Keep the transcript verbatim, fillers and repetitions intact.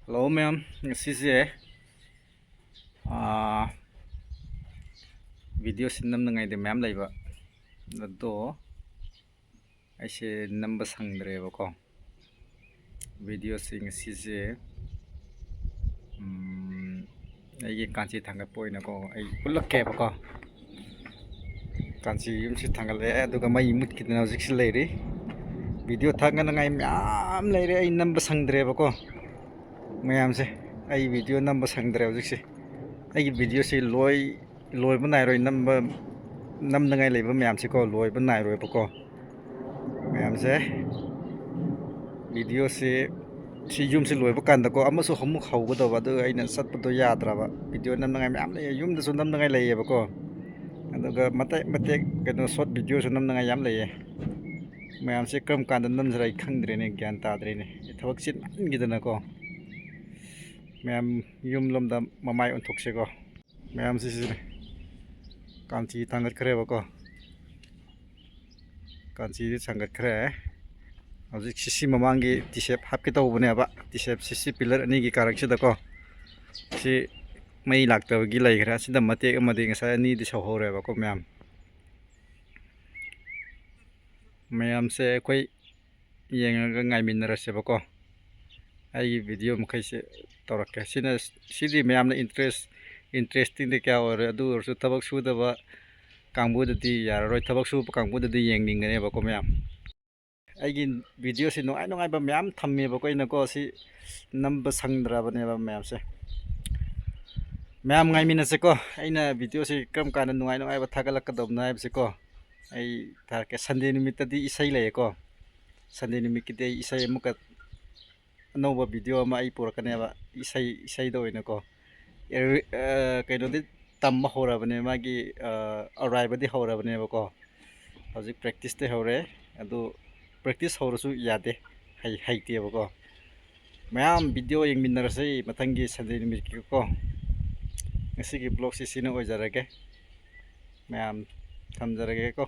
Hello ꯃꯌꯥꯝ, ꯉꯁꯤꯁꯦ ꯚꯤꯗꯤꯑꯣꯁꯤ ꯅꯝꯅꯉꯥꯏꯗꯤ ꯃꯌꯥꯝ ꯂꯩꯕ, ꯑꯗꯣ ꯑꯩꯁꯦ ꯅꯝꯕ ꯁꯪꯗ꯭ꯔꯦꯕꯀꯣ꯫ ꯚꯤꯗꯤꯑꯣꯁꯤ ꯉꯁꯤꯁꯦ ꯎꯝ, ꯑꯩꯒꯤ ꯀꯥꯟꯆꯤ ꯊꯥꯡꯒꯠꯄ ꯑꯣꯏꯅꯀꯣ ꯑꯩ ꯎꯠꯂꯛꯀꯦꯕꯀꯣ꯫ ꯀꯥꯟꯆꯤ ꯌꯨꯝꯁꯤ ꯊꯥꯡꯒꯠꯂꯛꯑꯦ, ꯑꯗꯨꯒ ꯃꯩ ꯃꯨꯠꯈꯤꯗꯅ ꯍꯧꯖꯤꯛꯁꯤ ꯂꯩꯔꯤ꯫ ꯚꯤꯗꯤꯑꯣ ꯊꯥꯡꯒꯠꯅꯉꯥꯏ ꯃꯌꯥꯝ ꯂꯩꯔꯦ, ꯑꯩ ꯅꯝꯕ ꯁꯪꯗ꯭ꯔꯦꯕꯀꯣ꯫ ꯃꯌꯥꯝꯁꯦ, ꯑꯩ ꯚꯤꯗꯤꯑꯣ ꯅꯝꯕ ꯁꯪꯗ꯭ꯔꯦ ꯍꯧꯖꯤꯛꯁꯦ꯫ ꯑꯩꯒꯤ ꯚꯤꯗꯤꯑꯣꯁꯤ ꯂꯣꯏ ꯂꯣꯏꯕ ꯅꯥꯏꯔꯣꯏ, ꯅꯝꯕ ꯅꯝꯅꯉꯥꯏ ꯂꯩꯕ ꯃꯌꯥꯝꯁꯤꯀꯣ ꯂꯣꯏꯕ ꯅꯥꯏꯔꯣꯏꯕꯀꯣ꯫ ꯃꯌꯥꯝꯁꯦ, ꯚꯤꯗꯤꯑꯣꯁꯤ ꯁꯤ ꯌꯨꯝꯁꯤ ꯂꯣꯏꯕ ꯀꯥꯟꯗꯀꯣ ꯑꯃꯁꯨ ꯑꯃꯨꯛ ꯍꯧꯒꯗꯧꯕ, ꯑꯗꯨ ꯑꯩꯅ ꯆꯠꯄꯗꯣ ꯌꯥꯗ꯭ꯔꯕ꯫ ꯚꯤꯗꯤꯑꯣ ꯅꯝꯅꯉꯥꯏ ꯃꯌꯥꯝ ꯂꯩꯌꯦ, ꯌꯨꯝꯗꯁꯨ ꯅꯝꯅꯉꯥꯏ ꯂꯩꯌꯦꯕꯀꯣ, ꯑꯗꯨꯒ ꯃꯇꯦꯛ ꯃꯇꯦꯛ ꯀꯩꯅꯣ ꯁꯣꯔꯠ ꯚꯤꯗꯤꯑꯣꯁꯨ ꯅꯝꯅꯉꯥꯏ ꯌꯥꯝ ꯂꯩꯌꯦ꯫ ꯃꯌꯥꯝꯁꯦ ꯀꯔꯝ ꯀꯥꯟꯗ ꯅꯝꯖꯔ ꯑꯩ ꯈꯪꯗ꯭ꯔꯦꯅꯦ, ꯒ꯭ꯌꯥꯟ ꯇꯥꯗ꯭ꯔꯦꯅꯦ, ꯊꯕꯛ ꯆꯤꯟꯃꯟꯈꯤꯗꯅꯀꯣ꯫ ꯃꯌꯥꯝ ꯌꯨꯝ ꯂꯣꯝꯗ ꯃꯃꯥꯏ ꯑꯣꯟꯊꯣꯛꯁꯦꯀꯣ꯫ ꯃꯌꯥꯝꯁꯤ ꯁꯤꯅꯦ, ꯀꯥꯟꯆꯤ ꯊꯥꯡꯒꯠꯈ꯭ꯔꯦꯕꯀꯣ꯫ ꯀꯥꯟꯆꯤꯗꯤ ꯊꯥꯡꯒꯠꯈ꯭ꯔꯦ꯫ ꯍꯧꯖꯤꯛ ꯁꯤ ꯁꯤ ꯃꯃꯥꯡꯒꯤ ꯇꯤꯁꯦꯞ ꯍꯥꯞꯀꯦ ꯇꯧꯕꯅꯦꯕ, ꯇꯤꯁꯦꯞ ꯁꯤ ꯁꯤ ꯄꯤꯂꯔ ꯑꯅꯤꯒꯤ ꯀꯥꯔꯛꯁꯤꯗꯀꯣ꯫ ꯁꯤ ꯃꯩ ꯂꯥꯛꯇꯕꯒꯤ ꯂꯩꯈ꯭ꯔꯦ꯫ ꯑꯁꯤꯗ ꯃꯇꯦꯛ ꯑꯃꯗꯤ ꯉꯁꯥꯏ ꯑꯅꯤꯗꯤ ꯁꯧꯍꯧꯔꯦꯕꯀꯣ ꯃꯌꯥꯝ꯫ ꯃꯌꯥꯝꯁꯦ ꯑꯩꯈꯣꯏ ꯌꯦꯡꯉꯒ ꯉꯥꯏꯃꯤꯟꯅꯔꯁꯦꯕꯀꯣ꯫ ꯑꯩꯒꯤ ꯚꯤꯗꯤꯑꯣ ꯃꯈꯩꯁꯦ ꯇꯧꯔꯛꯀꯦ꯫ ꯁꯤꯅ, ꯁꯤꯗꯤ ꯃꯌꯥꯝꯅ ꯏꯟꯇꯔꯦꯁ ꯏꯟꯇꯔꯦꯁꯇꯤꯡꯗꯤ ꯀꯌꯥ ꯑꯣꯏꯔꯣꯏ, ꯑꯗꯨ ꯑꯣꯏꯔꯁꯨ ꯊꯕꯛ ꯁꯨꯗꯕ ꯀꯥꯡꯕꯨꯗꯗꯤ ꯌꯥꯔꯔꯣꯏ, ꯊꯕꯛ ꯁꯨꯕ ꯀꯥꯡꯕꯨꯗꯗꯤ ꯌꯦꯡꯅꯤꯡꯒꯅꯦꯕꯀꯣ ꯃꯌꯥꯝ꯫ ꯑꯩꯒꯤ ꯚꯤꯗꯤꯑꯣꯁꯤ ꯅꯨꯡꯉꯥꯏ ꯅꯨꯡꯉꯥꯏꯕ ꯃꯌꯥꯝ ꯊꯝꯃꯦꯕꯀꯣ ꯑꯩꯅꯀꯣ, ꯁꯤ ꯅꯝꯕ ꯁꯪꯗ꯭ꯔꯕꯅꯦꯕ ꯃꯌꯥꯝꯁꯦ꯫ ꯃꯌꯥꯝ ꯉꯥꯏꯃꯤꯟꯅꯁꯦꯀꯣ꯫ ꯑꯩꯅ ꯚꯤꯗꯤꯑꯣꯁꯤ ꯀꯔꯝ ꯀꯥꯟꯗ ꯅꯨꯡꯉꯥꯏ ꯅꯨꯡꯉꯥꯏꯕ ꯊꯥꯒꯠꯂꯛꯀꯗꯕꯅꯣ ꯍꯥꯏꯕꯁꯤꯀꯣ ꯑꯩ ꯊꯥꯔꯛꯀꯦ꯫ ꯁꯟꯗꯦ ꯅꯨꯃꯤꯠꯇꯗꯤ ꯏꯁꯩ ꯂꯩꯌꯦꯀꯣ꯫ ꯁꯟꯗꯦ ꯅꯨꯃꯤꯠꯀꯤꯗꯤ ꯑꯩ ꯏꯁꯩ ꯑꯃꯨꯛꯀ ꯑꯅꯧꯕ ꯚꯤꯗꯤꯑꯣ ꯑꯃ ꯑꯩ ꯄꯨꯔꯛꯀꯅꯦꯕ, ꯏꯁꯩ, ꯏꯁꯩꯗ ꯑꯣꯏꯅꯀꯣ꯫ ꯑꯦ, ꯑ, ꯀꯩꯅꯣꯗꯤ ꯇꯝꯕ ꯍꯧꯔꯕꯅꯦ, ꯃꯥꯒꯤ, ꯑ, ꯑꯔꯥꯏꯕꯗꯤ ꯍꯧꯔꯕꯅꯦꯕꯀꯣ꯫ ꯍꯧꯖꯤꯛ ꯄ꯭ꯔꯦꯛꯇꯤꯁꯇꯤ ꯍꯧꯔꯦ꯫ ꯑꯗꯨ ꯄ꯭ꯔꯦꯛꯇꯤꯁ ꯍꯧꯔꯁꯨ ꯌꯥꯗꯦ, ꯍꯩ-, ꯍꯩꯇꯦꯕꯀꯣ꯫ ꯃꯌꯥꯝ ꯚꯤꯗꯤꯑꯣ ꯌꯦꯡꯃꯤꯟꯅꯔꯁꯦ ꯃꯊꯪꯒꯤ ꯁꯟꯗꯦ ꯅꯨꯃꯤꯠꯀꯤꯀꯣ꯫ ꯉꯁꯤꯒꯤ ꯕ꯭ꯂꯣꯛꯁꯤ ꯁꯤꯅ ꯑꯣꯏꯖꯔꯒꯦ꯫ ꯃꯌꯥꯝ ꯊꯝꯖꯔꯒꯦꯀꯣ꯫